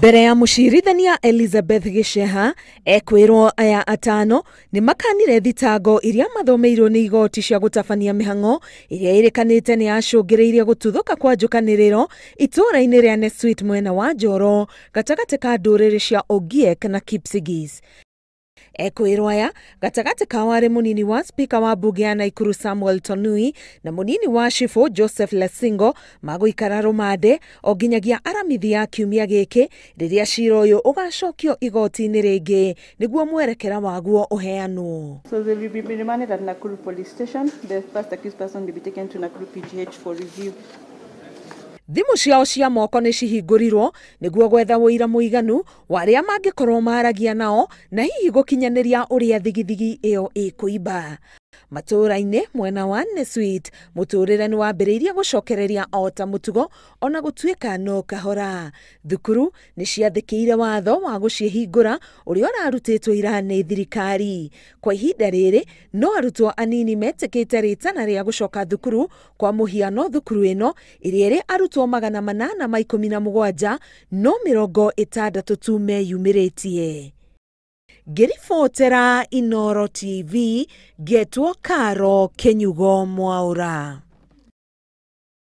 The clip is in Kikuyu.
Mbere ya mũcirithania Elizabeth Gicheha ekwĩrwo aya atano nĩ makanire thitango iria mathomeirwo nĩ igoti cia gũtabania mĩhang'o ĩrĩa ĩrĩkanĩte nĩ yacũngĩrĩirie gũtuthũka kwa njũkanĩrĩro itũũra-inĩ rĩa Nessuit mwena wa Njoro gatagatĩ ka ndũrĩrĩ cia Ogiek na Kipsigis. Ekwĩrwo aya gatagatĩ kao arĩ mũnini wa spika wa mbunge ya Naikuru Samuel Tonui na mũnini wa cibũ Joseph Lesingo magũikara rũmande o nginyagia aramithi ya kiumia gĩkĩ rĩrĩa cira ũyũ ũgacokio igoti-inĩ rĩngĩ nĩguo mwerekera waguo ũheanwo. So they will be remanded at Nakuru Police Station. The first accused person will be taken to Nakuru PGH for review. Thimũ ciao cia moko nĩ cihingũrirwo nĩguo gwetha ũira mũiganu wa arĩa mangĩkorwo maragia nao na hihi gũkinyanĩria ũrĩa thigithigi ĩyo ĩkũimba. Matũũra-inĩ mwena wa Nessuit mũtũrĩre nĩ wambĩrĩirie gũcokereria o ta mũtugo ona gũtuĩka no kahora. Thukuru nĩ ciathĩkĩire watho wa gũcihingũra ũrĩa ũrarutĩtwo ira nĩ thirikari. Kwa ihinda rĩrĩ no arutwo anini metĩkĩte rĩtana rĩa gũcoka thukuru, kwa mũhiano thukuru ĩno ĩrĩa ĩrĩ arutwo 817 no 60 tu meyumĩrĩtie. Ngĩribotera Inooro TV ngetwo Karo Kĩnyugo Mwaũra.